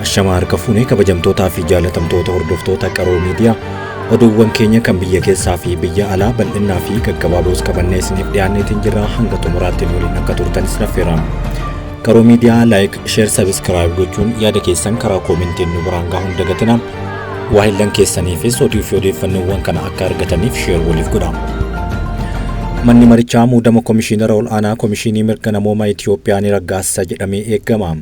Ashamaa harka fuunee kabajamtootaa fi jaalatamtoota hordoftoota Qaroo Miidiyaa oduuwwan keenya kan biyya keessaa fi biyya alaa bal'innaa fi gaggabaaboos qabannee isiniif dhiyaanneetiin jirra hanga xumuraatti nu waliin akka turtanis naffeera. Qaroo Miidiyaa like, share, subscribe gochuun yaada keessan karaa koomentiin nu biraan gahuun dagatina. Waahillan keessaniifis oduu fi odeeffannoowwan kana akka argataniif share waliif godha. Manni marichaa muudama Komishiinara Ol'aanaa Komishinii Mirga Namoomaa Itiyoophiyaa ni raggaasisa jedhamee eegama.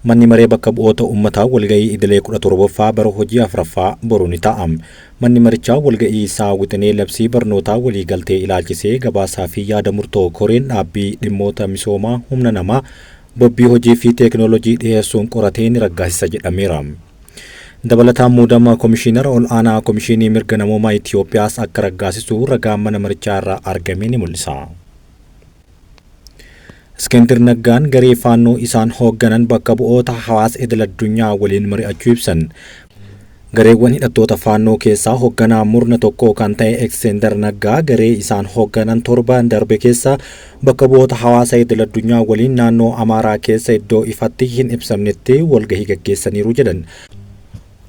Manni maree bakka bu'oota uummataa walga'ii idilee 17ffaa bara hojii 4ffaa boru ni taa'a. Manni marichaa walga'ii isaa wixinee labsii barnootaa waliigaltee ilaalchisee gabaasaa fi yaada murtoo koreen dhaabbii dhimmoota misoomaa humna namaa bobbii hojii fi teeknooloojii dhiyeessuun qoratee ni raggaasisa jedhameera. Dabalataan muudama Komishiinara Ol'aanaa Komishinii Mirga Namoomaa Itiyoophiyaas akka raggaasisu ragaan mana marichaa irraa argame ni mul'isa. Iskindir Naggaan garee Faannoo isaan hoogganan bakka bu'oota hawaasa idil-addunyaa waliin mari'achuu ibsan. Gareewwan hidhattoota Faannoo keessaa hoogganaa murna tokkoo kan ta'e Iskindar Naggaa garee isaan hoogganan torban darbe keessa bakka bu'oota hawaasa idil-addunyaa waliin naannoo Amaaraa keessa iddoo ifatti hin ibsamnetti walgahii gaggeessaniiru jedhan.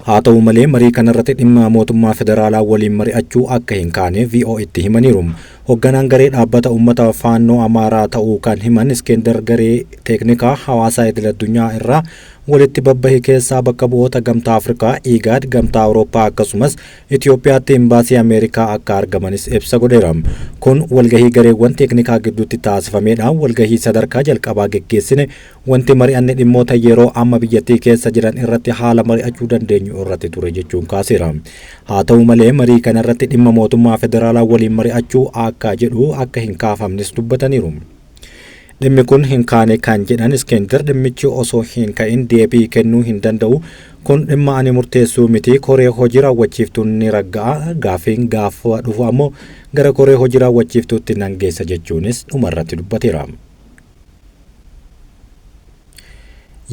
Haa ta'u malee marii kanarratti dhimma mootummaa federaalaa waliin mari'achuu akka hin kaane VOAtti himaniiru. Hoogganaan garee dhaabbata uummata Faannoo Amaaraa ta'uu kan himan Iskindar garee teeknikaa hawaasaa idil-addunyaa irraa walitti babbahe keessaa bakka bu'oota Gamtaa Afrikaa, IGAD, Gamtaa Awurooppaa akkasumas Itiyoophiyaatti imbaasii Ameerikaa akka argamanis ibsa godheera. Kun walgahii gareewwan teeknikaa gidduutti taasifamedha. Walgahii sadarkaa jalqabaa geggeessine wanti mari'anne dhimmoota yeroo amma biyyattii keessa jiran irratti haala mari'achuu dandeenyu irratti ture jechuun kaaseera. Haa ta'u malee marii kanarratti dhimma mootummaa federaalaa waliin mari'achuu akka jedhu akka hin kaafamnes dubbataniiru. Dhimmi kun hin kaane kan jedhan Iskindar dhimmichi osoo hin ka'in deebii kennuu hin danda'u. Kun dhimma ani murteessuu miti koree hojii raawwachiiftuun ni ragga'a. Gaafiin gaafa dhufu ammoo gara koree hojii raawwachiiftuutti nan geessa jechuunis dhumarratti dubbateera.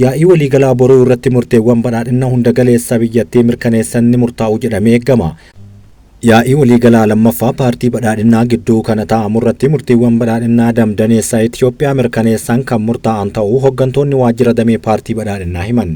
Yaa'ii waliigalaa boruu irratti murteewwan badhaadhina hunda galeessa biyyattii mirkaneessan ni murtaa'u jedhamee eegama. Yaa'ii waliigalaa lammaffaa paartii badhaadhinaa gidduu kana taa'amu irratti murteewwan badhaadhinaa damdaneessa Itiyoophiyaa mirkaneessan kan murtaa'an ta'uu hooggantoonni waajjira damee paartii badhaadhinaa himan.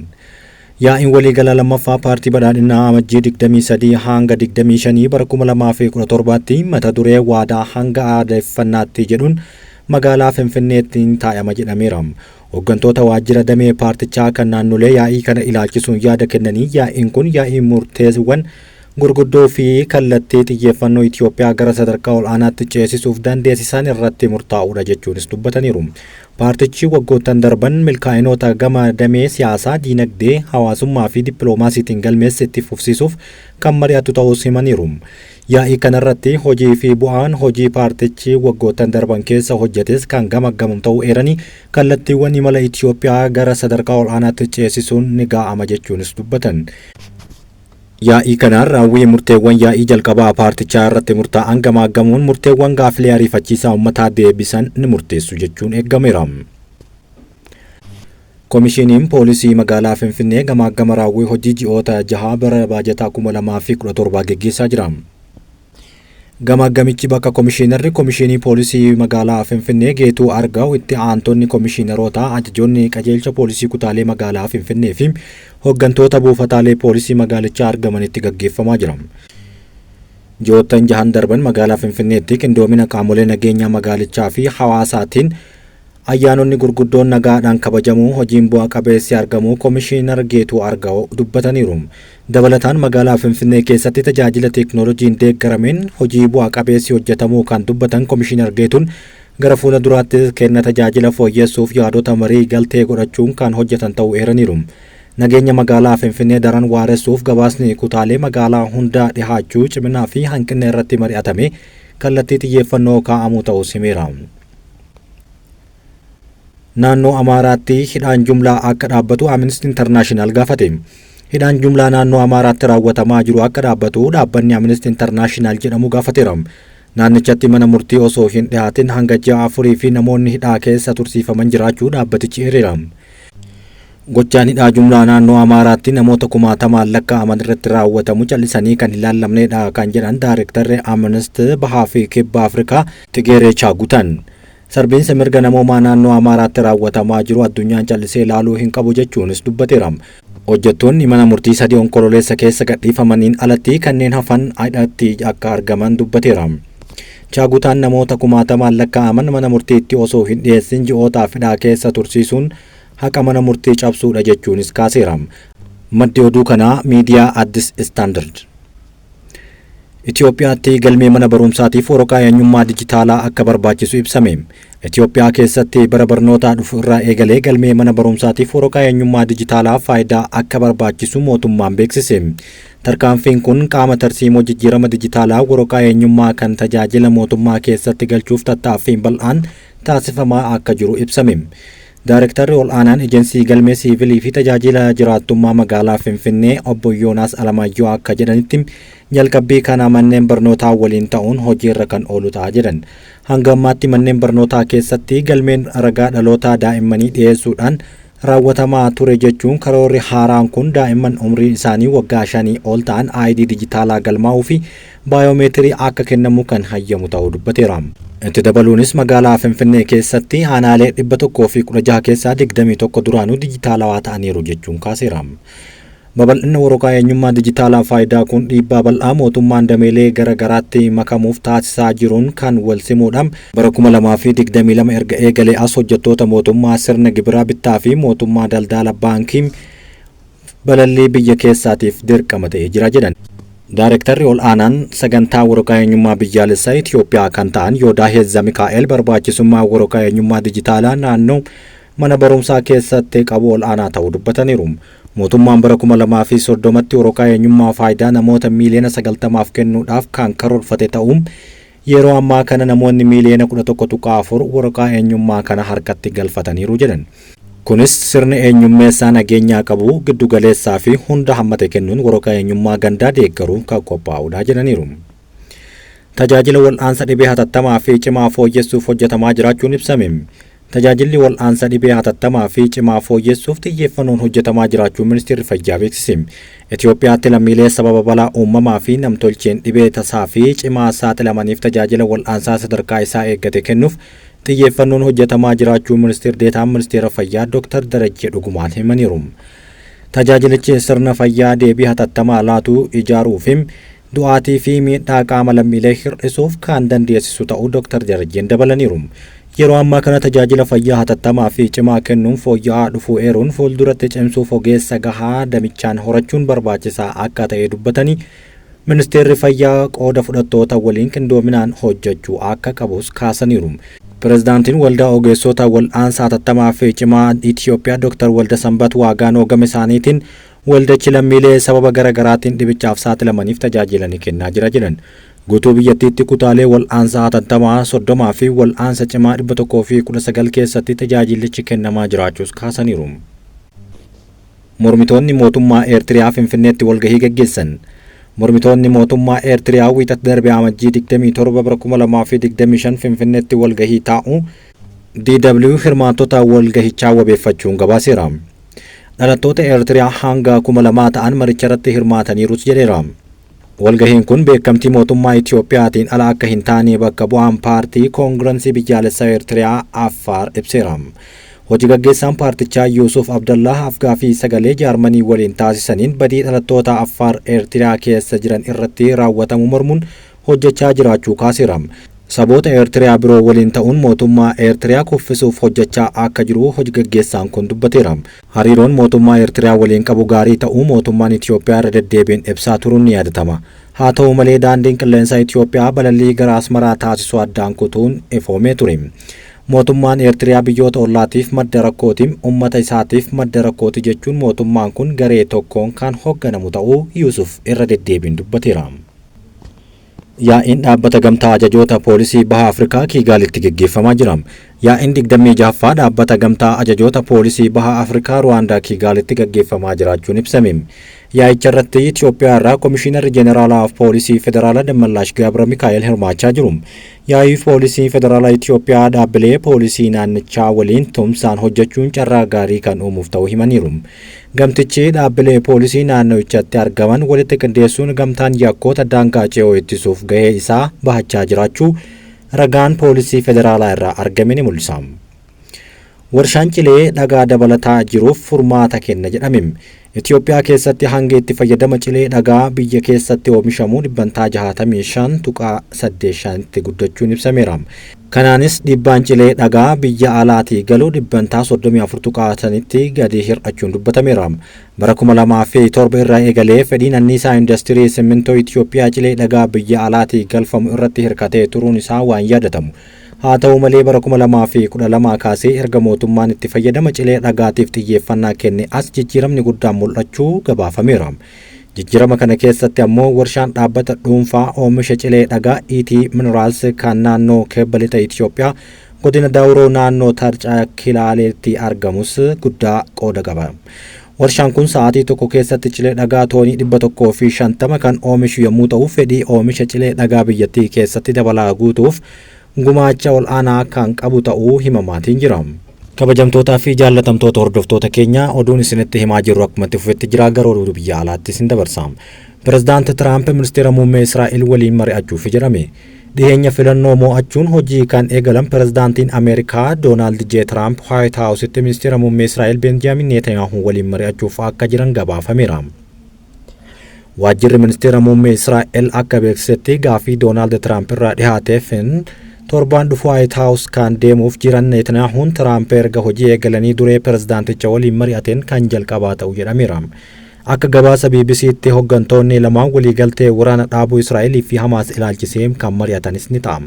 Yaa'iin waliigalaa lammaffaa paartii badhaadhinaa amajjii 23 hanga 25 bara 2017tti mata duree waadaa hanga aadeeffannaatti jedhuun magaalaa Finfinneetti taa'ama jedhameera. Hooggantoota waajjira damee paartichaa kan naannolee yaa'ii kana ilaalchisuun yaada kennanii yaa'iin kun yaa'ii murteewwan gurguddoo fi kallattii xiyyeeffannoo Itiyoophiyaa gara sadarkaa ol'aanaatti ceesisuuf dandeessisan irratti murtaa'uudha jechuunis dubbataniiru. Paartichi waggoottan darban milkaa'inoota gama damee siyaasaa, diinagdee, hawaasummaa fi dippiloomaasiitiin galmeesse itti fufsiisuuf kan mari'atu ta'uus himaniiru. Yaa'ii kanarratti hojii fi bu'aan hojii paartichi waggoottan darban keessa hojjetes kan gamaggamu ta'uu eeranii kallattiiwwan imala Itiyoophiyaa gara sadarkaa ol'aanaatti ceesisuun ni gaa'ama jechuunis dubbatan. Yaa'ii kanaan raawwii murteewwan yaa'ii jalqabaa paartichaa irratti murtaa'an gamaaggamuun murteewwan gaafilee ariifachiisaa uummataa deebisan ni murteessu jechuun eeggameera. Komishiniin Poolisii magaalaa Finfinnee gamaaggama raawwii hojii ji'oota jahaa bara baajataa 2017 geggeessaa jira. Gamaaggamichi bakka komishiinarri Komishinii Poolisii magaalaa Finfinnee Geetuu Argaw itti aantonni komishiinarootaa ajajoonni qajeelcha poolisii kutaalee magaalaa Finfinnee fi hooggantoota buufataalee poolisii magaalichaa argamanitti gaggeeffamaa jira. Ji'oottan jahan darban magaalaa Finfinneetti qindoomina qaamolee nageenyaa magaalichaa fi hawaasaatiin ayyaanonni gurguddoon nagaadhaan kabajamuu hojiin bu'a qabeessi argamuu komishiinar Geetuu Argaw dubbataniiru. Dabalataan magaalaa Finfinnee keessatti tajaajila teeknooloojiin deeggarameen hojii bu'a qabeessi hojjetamuu kan dubbatan komishiinar Geetuun gara fuula duraatti kenna tajaajila fooyyessuuf yaadota marii galtee godhachuun kan hojjetan ta'uu eeraniiru. Nageenya magaalaa Finfinnee daran waaressuuf gabaasni kutaalee magaalaa hundaa dhihaachuu ciminaa fi hanqina irratti mari'atame kallattii xiyyeeffannoo kaa'amuu ta'uu himeera. Naannoo Amaaraatti hidhaan jumlaa akka dhaabbatu Amnesty International gaafate. Hidhaan jumlaa naannoo Amaaraatti raawwatamaa jiru akka dhaabbatu dhaabbanni Amnesty International jedhamu gaafateera. Naannichatti mana murtii osoo hin dhihaatin hanga ji'a 4 fi namoonni hidhaa keessa tursiifaman jiraachuu dhaabbatichi eereera. Gochaan hidhaa jumlaa naannoo Amaaraatti namoota kumaatamaan lakkaa'aman irratti raawwatamu callisanii kan hin laallamnedha kan jedhan Daayirektarri Amnesty Bahaa fi Kibba Afrikaa Tigeeree Chaagutan. Sarbiinsa mirga namoomaa naannoo Amaaraatti raawwatamaa jiru addunyaan callisee ilaaluu hin qabu jechuunis dubbateera. Hojjettoonni mana murtii sadii Onkololeessa keessa gadhiifamaniin alatti kanneen hafan hidhaatti akka argaman dubbateera. Chaagutaan namoota kumaatamaan lakkaa'aman mana murtiitti osoo hin dhiyeessin ji'ootaaf hidhaa keessa tursiisuun haqa mana murtii cabsuudha jechuunis kaaseera. Maddi oduu kanaa miidiyaa Addis Standard. Itoophiyaatti galmee mana barumsaatiif waraqaa eenyummaa dijitaalaa akka barbaachisu ibsame. Itoophiyaa keessatti bara barnootaa dhufu irraa eegalee galmee mana barumsaatiif waraqaa eenyummaa dijitaalaa faayidaa akka barbaachisu mootummaan beeksise. Tarkaanfiin kun qaama tarsiimoo jijjiirama dijitaalaa waraqaa eenyummaa kan tajaajila mootummaa keessatti galchuuf tattaaffiin bal'aan taasifamaa akka jiru ibsame. Daarektarri ol'aanaan Ejensii Galmee Siivilii fi Tajaajila Jiraattummaa Magaalaa Finfinnee Obbo Yoonaas Alamaayyoo akka jedhanitti jalqabbii kana manneen barnootaa waliin ta'uun hojiirra kan oolu ta'a jedhan. Hanga ammaatti manneen barnootaa keessatti galmeen ragaa dhalootaa daa'immanii dhiyeessuudhaan raawwatamaa ture jechuun karoorri haaraan kun daa'imman umriin isaanii waggaa 5 ol ta'an ID dijitaalaa galmaa'uu fi baayoomeetirii akka kennamu kan hayyamu ta'uu dubbateera. Itti dabaluunis magaalaa Finfinnee keessatti aanaalee 116 keessaa 21 duraanuu dijitaalawaa ta'aniiru jechuun kaaseera. Babal'inni waraqaa eenyummaa dijitaalaa faayidaa kun dhiibbaa bal'aa mootummaan dameelee gara garaatti makamuuf taasisaa jiruun kan wal simuudha. Bara 2022 erga eegalee as hojjettoota mootummaa sirna gibiraa bittaa fi mootummaa daldala baankii balallii biyya keessaatiif dirqama ta'ee jira jedhan. Daarektarri ol aanaan sagantaa waraqaa eenyummaa biyyaalessaa Itoophiyaa kan ta'an Yoodaahee Zamikaa'el barbaachisummaa waraqaa eenyummaa dijitaalaa naannoo mana barumsaa keessatti qabu ol aanaa ta'uu dubbataniiru. Mootummaan bara 2030tti waraqaa eenyummaa faayidaa namoota miiliyoona 90f kennuudhaaf kan karoorfate ta'uun yeroo ammaa kana namoonni miiliyoona 11.4 waraqaa eenyummaa kana harkatti galfataniiru jedhan. Kunis sirna eenyummeessaa nageenyaa qabu giddugaleessaa fi hunda hammate kennuun waraqaa eenyummaa gandaa deeggaruuf kan qophaa'udha jedhaniiru. Tajaajila wal'aansa dhibee hatattamaa fi cimaa fooyyessuuf hojjetamaa jiraachuun ibsame. Tajaajilli wal'aansa dhibee hatattamaa fi cimaa fooyyessuuf xiyyeeffannoon hojjetamaa jiraachuu ministeerri fayyaa beeksise. Itoophiyaatti lammiilee sababa balaa uumamaa fi namtolcheen dhibee tasaa fi cimaa saaxilamaniif tajaajila wal'aansaa sadarkaa isaa eeggate kennuuf xiyyeeffannoon hojjetamaa jiraachuu ministeer deetaan ministeera fayyaa Dr. Darajjee Dhugumaan himaniiru. Tajaajilichi sirna fayyaa deebii hatattamaa laatu ijaaruu fi du'aatii fi miidhaa qaama lammiilee hir'isuuf kan dandeessisu ta'uu Dr. Darajjeen dabalaniiru. Yeroo ammaa kana tajaajila fayyaa hatattamaa fi cimaa kennuun fooyya'aa dhufuu eeruun fuulduratti cimsuuf ogeessa gahaa damichaan horachuun barbaachisaa akka ta'e dubbatanii ministeerri fayyaa qooda fudhattoota waliin qindoominaan hojjechuu akka qabus kaasaniiru. Pireezidaantiin Waldaa Ogeessota Wal'aansa Hatattamaa fi Cimaa Itoophiyaa Dr. Walda Sanbat Waagaan gama isaaniitiin waldachi lammiilee sababa gara garaatiin dhibichaaf saaxilamaniif tajaajila ni kennaa jira jedhan. Guutuu biyyattiitti kutaalee wal'aansa hatattamaa 30 fi wal'aansa cimaa 119 keessatti tajaajilichi kennamaa jiraachuus kaasaniiru. Mormitoonni mootummaa Eertiriyaa Finfinneetti walgahii gaggeessan. Mormitoonni mootummaa Eertiriyaa wiixata darbe amajjii 27 bara 2025 Finfinneetti walgahii taa'u DW hirmaattota walgahichaa wabeeffachuun gabaaseera. Dhalattoota Eertiriyaa hanga 2000 ta'an maricha irratti hirmaataniirus jedheera. Walgahiin kun beekamtii mootummaa Itiyoophiyaatiin ala akka hin taane bakka bu'aan paartii Koongirensii Biyyaalessaa Eertiriyaa Affaar ibseera. Hojii gaggeessaan paartichaa Yuusuf Abdallah Afgaafii sagalee Jaarmanii waliin taasisaniin badii dhalattoota Affaar Eertiriyaa keessa jiran irratti raawwatamu mormuun hojjechaa jiraachuu kaaseera. Saboota Eertiriyaa biroo waliin ta'uun mootummaa Eertiriyaa kuffisuuf hojjechaa akka jiru hojii gaggeessaan kun dubbateera. Hariiroon mootummaa Eertiriyaa waliin qabu gaarii ta'uu mootummaan Itiyoophiyaa irra deddeebiin ibsaa turuun ni yaadatama. Haa ta'u malee daandiin qilleensaa Itiyoophiyaa balallii gara Asmaraa taasisuu addaan kutuun ifoomee ture. Mootummaan Eertiriyaa biyyoota ollaatiif madda rakkooti, uummata isaatiif madda rakkooti jechuun mootummaan kun garee tokkoon kan hoogganamu ta'uu Yuusuf irra deddeebiin dubbateera. Yaa'iin dhaabbata gamtaa ajajoota poolisii Baha Afrikaa Kiigaalitti gaggeeffamaa jira. Yaa'iin 26ffaa dhaabbata gamtaa ajajoota poolisii Baha Afrikaa Ruwaandaa Kiigaalitti gaggeeffamaa jiraachuun ibsame. Yaa'icha irratti Itoophiyaa irraa Komishiinarri Jeneraalaa Poolisii Federaalaa Dammallaash Gabra Mikaa'el hirmaachaa jiru. Yaa'ii Poolisii Federaalaa Itoophiyaa dhaabbilee poolisii naannichaa waliin tumsaan hojjechuun carraa gaarii kan uumuuf ta'uu himaniiru. Gamtichi dhaabbilee poolisii naannichatti argaman walitti qindeessuun gamtaan yakkoota daangaa ce'oo ittisuuf gahee isaa bahachaa jiraachuu ragaan poolisii federaalaa irraa argame ni mul'isa. Warshaan cilee dhagaa dabalataa jiruuf furmaata kenna jedhame. Itoophiyaa keessatti hanga itti fayyadama cilee dhagaa biyya keessatti oomishamu dhibbantaa 65.85tti guddachuun ibsameera. Kanaanis dhiibbaan cilee dhagaa biyya alaatii galu dhibbantaa 34.5tti gadi hir'achuun dubbatameera. Bara 2007 irraa eegalee fedhiin anniisaa industirii simmintoo Itoophiyaa cilee dhagaa biyya alaatii galfamu irratti hirkatee turuun isaa waan yaadatamu. Haa ta'u malee bara 2012 kaasee erga mootummaan itti fayyadama cilee dhagaatiif xiyyeeffannaa kenne as jijjiiramni guddaan mul'achuu gabaafameera. Jijjiirama kana keessatti ammoo warshaan dhaabbata dhuunfaa oomisha cilee dhagaa ET Minerals kan naannoo kibba lixa Itoophiyaa godina Daawuroo naannoo Tarcaa Kilaaleetti argamus guddaa qooda qaba. Warshaan kun sa'aatii tokko keessatti cilee dhagaa toonii 150 kan oomishu yommuu ta'u fedhii oomisha cilee dhagaa biyyattii keessatti dabalaa guutuuf gumaacha ol'aanaa kan qabu ta'uu himamaatiin jira. Kabajamtootaa fi jaallatamtoota hordoftoota keenya, oduun isinitti himaa jirru akkuma itti fufetti jira. Gara oduu biyya alaatti isin dabarsa. Pirezidaanti Tiraamp ministeera muummee Israa'el waliin mari'achuuf jedhame. Dhiyeenya filannoo mo'achuun hojii kan eegalan pirezidaantiin Ameerikaa Doonaald J. Tiraamp Waayit Haawusitti ministeera muummee Israa'el Benjaamin Netanyaahuu waliin mari'achuuf akka jiran gabaafameera. Waajjirri ministeera muummee Israa'el akka beeksisetti gaafii Doonaald Tiraamp irraa dhihaateef torbaan dhufu Waayit Haawus kan deemuuf jiran Netanyahuun Tiraamp erga hojii eegalanii duree pirezidaanticha waliin mari'ateen kan jalqabaa ta'u jedhameera. Akka gabaasa BBCtti hooggantoonni lamaan waliigaltee waraana dhaabuu Israa'elii fi Hamaas ilaalchisee kan mari'atanis ni ta'a.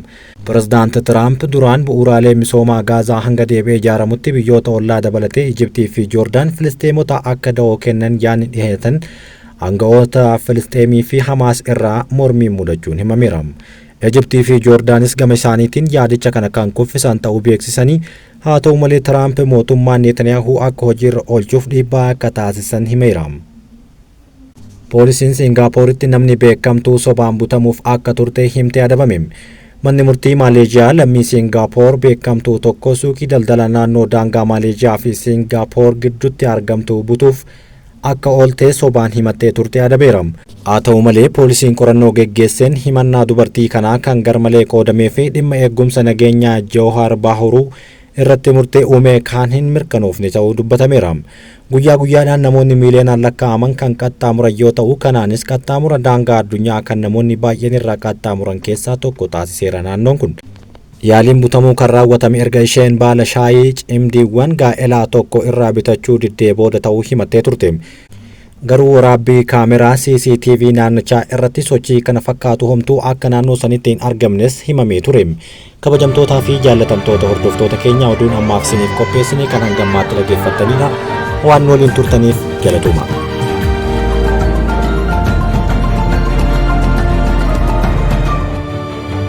Pirezidaanti Tiraamp duraan bu'uuraalee misoomaa Gaazaa hanga deebi'ee ijaaramutti biyyoota ollaa dabalatee Ijiptii fi Joordaan Filisteemota akka da'oo kennan yaadni dhiheessan aanga'oota Filisxeemii fi Hamaas irraa mormiin mudachuun himameera. Ijiptii fi Joordaanis gama isaaniitiin yaadicha kana kan kuffisan ta'uu beeksisanii, haa ta'u malee Tiraamp mootummaan Netanyaahuu akka hojiirra oolchuuf dhiibbaa akka taasisan himeera. Poolisiin Singaappooritti namni beekamtuu sobaan butamuuf akka turte himtee adabame. Manni murtii Maaleeziyaa lammii Singaappoor beekamtuu tokko suuqii daldala naannoo daangaa Maaleeziyaa fi Singaappoor gidduutti argamtu butuuf akka ooltee sobaan himattee turte adabeera. Haa ta'u malee poolisiin qorannoo geggeesseen himannaa dubartii kanaa kan garmalee qoodamee fi dhimma eegumsa nageenyaa Joohar Baahuruu irratti murtee uume kan hin mirkanoofne ta'uu dubbatameera. Guyyaa guyyaadhaan namoonni miiliyoonaan lakkaa'aman kan qaxxaamuran yoo ta'u, kanaanis qaxxaamura daangaa addunyaa kan namoonni baay'een irraa qaxxaamuran keessaa tokko taasiseera naannoon kun. Yaaliin butamuu kan raawwatame erga isheen baala shaayii cimdiiwwan gaa'elaa tokko irraa bitachuu diddee booda ta'uu himattee turte. Garuu waraabbii kaameraa CCTV naannichaa irratti sochii kana fakkaatu homtuu akka naannoo sanitti hin argamnes himamee ture. Kabajamtootaa fi jaallatamtoota hordoftoota keenya, oduun ammaaf isiniif qopheessine kan hangammaatti dhaggeeffattanidha. Waan waliin turtaniif galatooma.